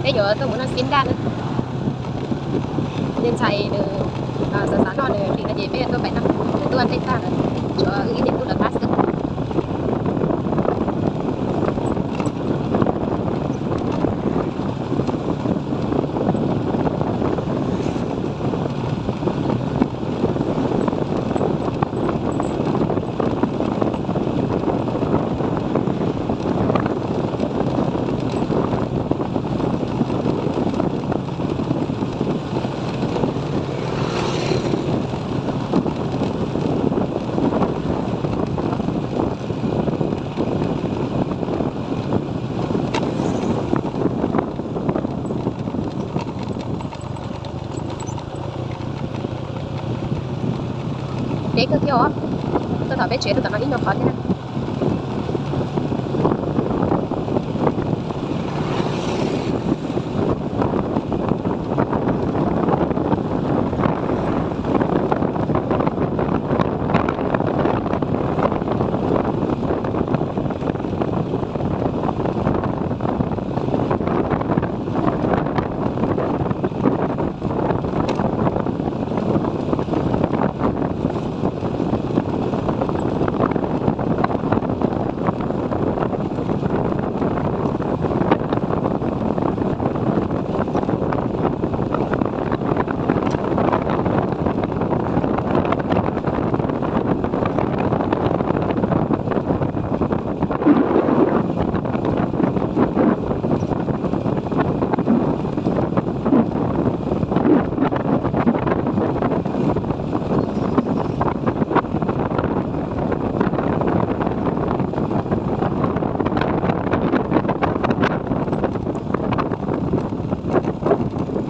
Peb yuav tuaj mus noj xib nraj na. Niag ntxhais nws xav xav noj nws hlis no ces peb yuav tuaj pem no, nws tuaj ntej tag lawm, tshuav wb ib niam tub lawv qab xwb. Deb kawg thiab os, tuaj tom peb tsev tuaj tom no ib nyuag qhov thiab na.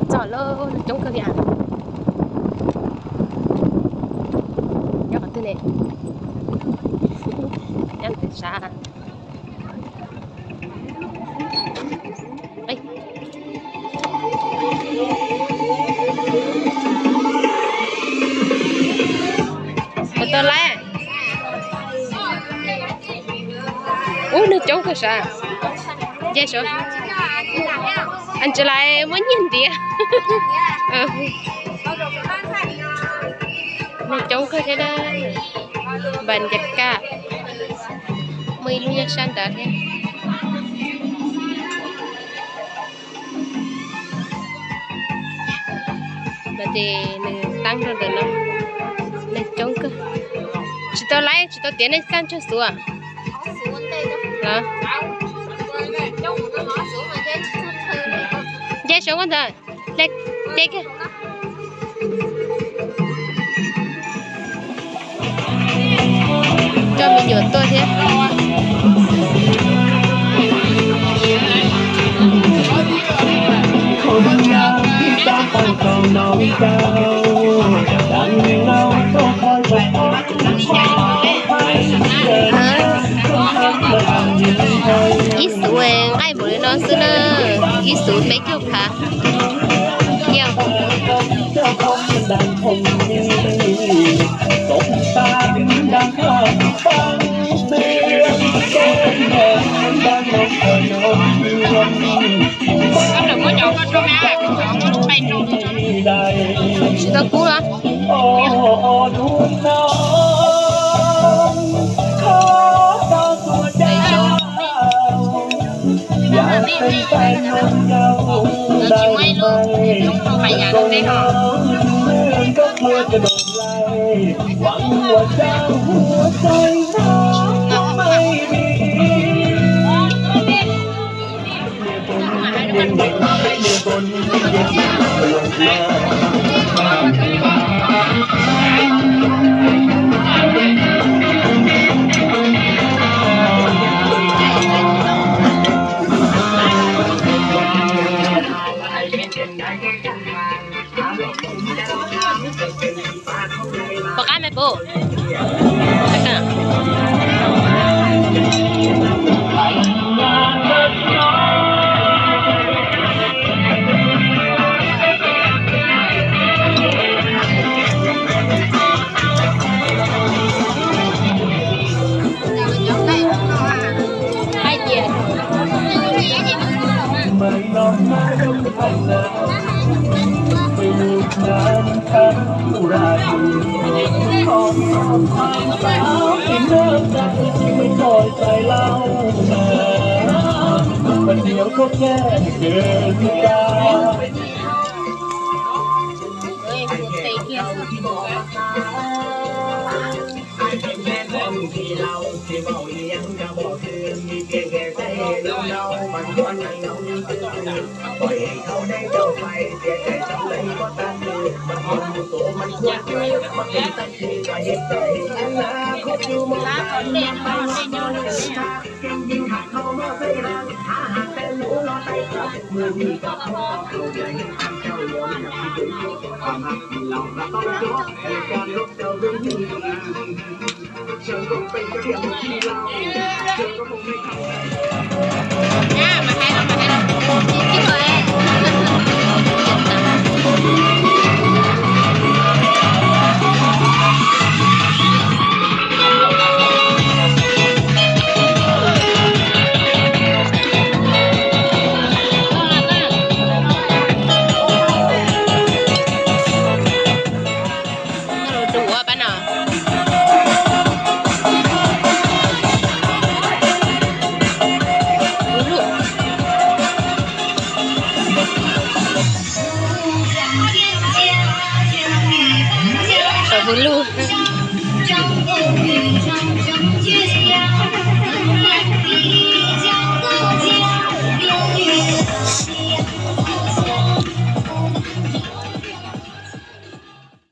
Txog lawm, neeg coob kawg li. Nyob qhov twg ne? Nyob ntawm sab. Puas tau laiv? Ub, neeg coob kawg sav. Nce saud. Tsis laiv, muab nyiaj ntiav. Neeg coob kawg thiab na. Npas ncas kaj, muaj ib lub nyob sab nrad thiab. No ces nws tab rau ntawm no, neeg coob kawg. Tsis tau laiv, tsis tau tiav, nej xaj ntsug xuv. Nce saud ntawd, nce kiag. Coj me nyuam tuaj thiab. Ib xuv nqaij npaum li no xwb na, ib xuv peb caug phav. Tsis tau kub los? Tsis muaj ib lub, ib lub rau pais yas rau teb ho. Pom qab me pum. Mas